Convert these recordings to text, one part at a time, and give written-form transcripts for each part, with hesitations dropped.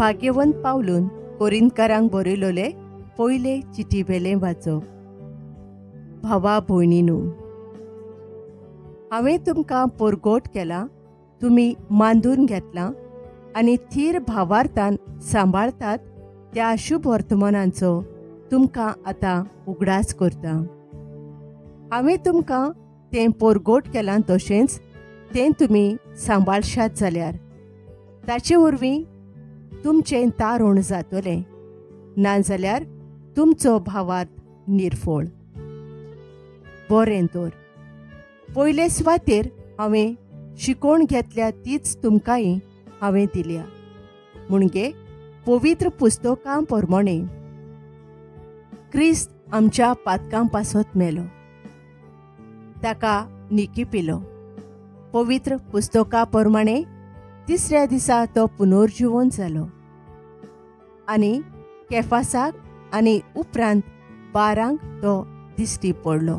भाग्यवंत पावलून कोरिंतकारांक बरयलोले पयले चिटी वेलें वाचप. भावा भयणीनू, हांवें तुमकां परगोट केलां, तुमी मांदून घेतलां आनी थीर भावार्थान सांबाळतात त्या शुभ वर्तमानांचो तुमकां आतां उगडास करता. हांवें तुमकां तें परगोट केलां तशेंच तें तुमी सांबाळशात जाल्यार ताचे वरवीं तुमचें तारुण जातलें, नाजाल्यार तुमचो भावार्थ निर्फळ. बरें तर, पयले सुवातेर हांवें शिकोवन घेतल्या तीच तुमकांय हांवें दिल्या, म्हणजे पवित्र पुस्तकां प्रमाणे क्रिस्त आमच्या पातकां पासत मेलो, ताका निकी पिलो. पवित्र पुस्तका प्रमाणे तिसऱ्या दिसा तो पुनर्जीवन जालो आनी केफासाक आनी उपरांत 12 तो दिश्टी पडलो.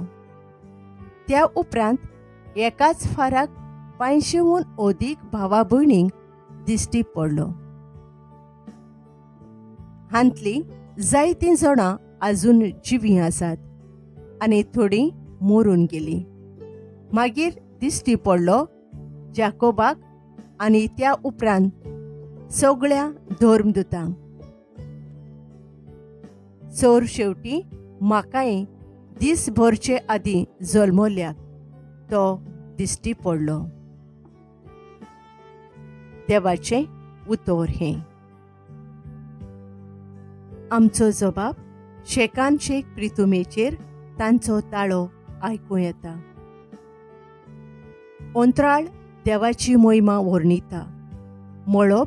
त्या उपरांत एकाच फाराक 500हून अदीक भावा भयणींक दिश्टी पडलो. हांतलीं जायतीं जाणां आजून जिवीं आसात आनी थोडीं मरून गेलीं. मागीर दिश्टी पडलो जाकोबाक आनी त्या उपरांत सगळ्या धर्मदूतांक. सोर शेवटी म्हाकाय दीस भरचे आदीं जल्मल्याक तो दिश्टी पडलो. देवाचें उतर हें. आमचो जबाब शेकान शेक प्रितुमेचेर तांचो ताळो आयकूं येता. अंतराळ देवाची मोहिमा वर्णिता, मळब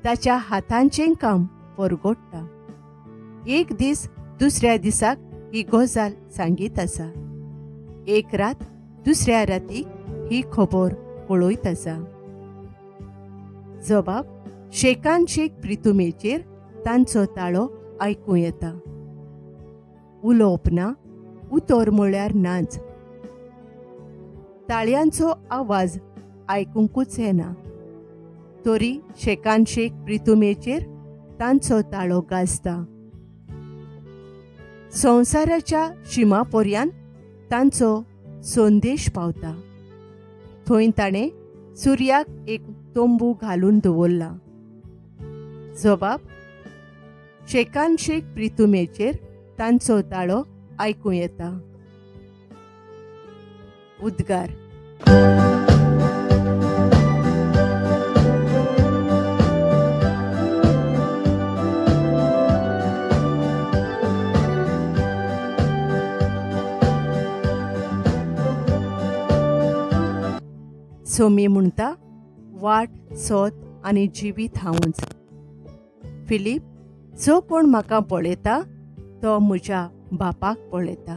ताच्या हातांचें काम परगोडटा. एक दीस दुसऱ्या दिसाक ही गजाल सांगीत आसा, एक रात दुसऱ्या रातीक ही खबर कळयत आसा. जबाब शेकान शेक प्रितुमेचेर तांचो ताळो आयकूं येता. उलोवप ना, उतर म्हळ्यार नाच. ताळयांचो आवाज आयकुंकूच येना, तरी शेकान शेक प्रितुमेचेर तांचो ताळो गाजता. संवसाराच्या शिमा पर्यान तांचो संदेश पावता. थंय ताणें सुर्याक एक तंबू घालून दवरला. जबाब शेकान शेक प्रितुमेचेर तांचो ताळो आयकूं येता. उद्गार. सोमी म्हणटा, वाट सोत आनी जिवीत हांवूच. फिलीप, जो कोण म्हाका पळयता तो म्हज्या बापाक पळयता.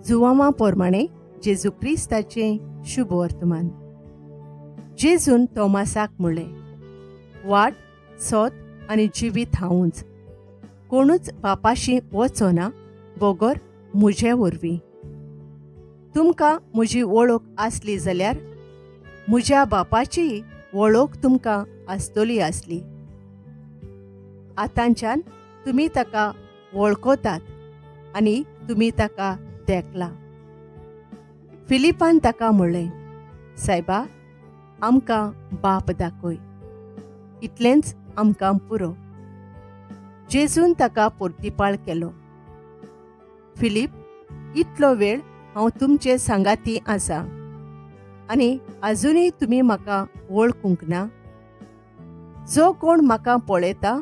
जुवामा प्रमाणे जेजू क्रिस्ताचें शुभ वर्तमान. जेजून तोमासाक म्हणलें, वाट सोत आनी जिवीत हांवूच. कोणूच बापाशी वचना बगर म्हजे वरवीं. तुमकां म्हजी वळख आसली जाल्यार म्हज्या बापाचीय वळख तुमकां आसतली आसली. आतांच्यान तुमी ताका वळखतात आनी तुमी ताका देखला. फिलिपान ताका म्हणलें, सायबा, आमकां बाप दाखय, इतलेंच आमकां पुरो. जेजून ताका पोर्तिपाळ केलो, फिलीप, इतलो वेळ हांव तुमचे सांगाती आसा आनी आजुनूय तुमी म्हाका वळखूंक ना. जो कोण म्हाका पळयता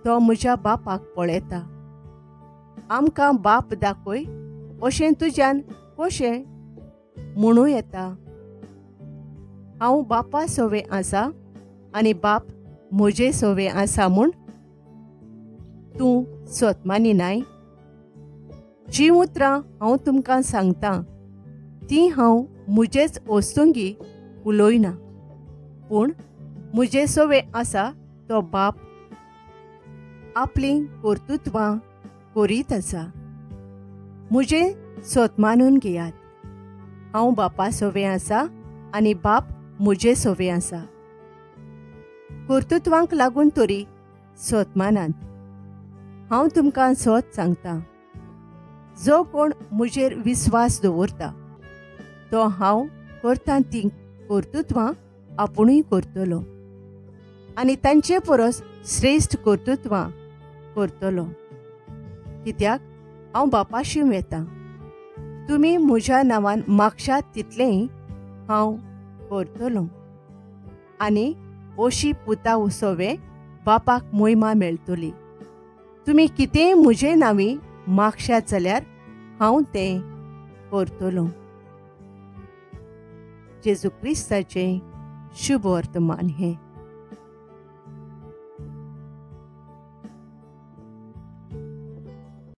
तो म्हज्या बापाक पळयता. आमकां बाप दाखय अशें तुज्यान कशें म्हणूं येता? हांव बापा सोवे आसा आनी बाप म्हजे सोवे आसा म्हूण तूं सोतमानी नाय? जीं उतरां हांव तुमकां सांगतां तीं हांव म्हजेच वस्तुंगी उलयना, पूण म्हजे सवे आसा तो बाप आपलीं कर्तृत्वां करीत आसा. म्हजें सत मानून घेयात, हांव बापा सवे आसा आनी बाप म्हजे सवे आसा. कर्तृत्वांक लागून तरी सत मानात. हांव तुमकां सत सांगता, जो कोण म्हजेर विस्वास दवरता तो हांव करता तीं कर्तृत्वां आपुणूय करतलो आनी तांचे परस श्रेश्ठ कर्तृत्वां करतलो, कित्याक हांव बापाशी वेता. तुमी म्हज्या नांवान मागशात तितलेंय हांव करतलो आनी अशी पुता उसोवे बापाक मोहिमा मेळटली. तुमी कितेंय म्हजे नांवी मागशात जाल्यार हांव तें करतलो. जेजू क्रिस्ताचें शुभ वर्तमान हें.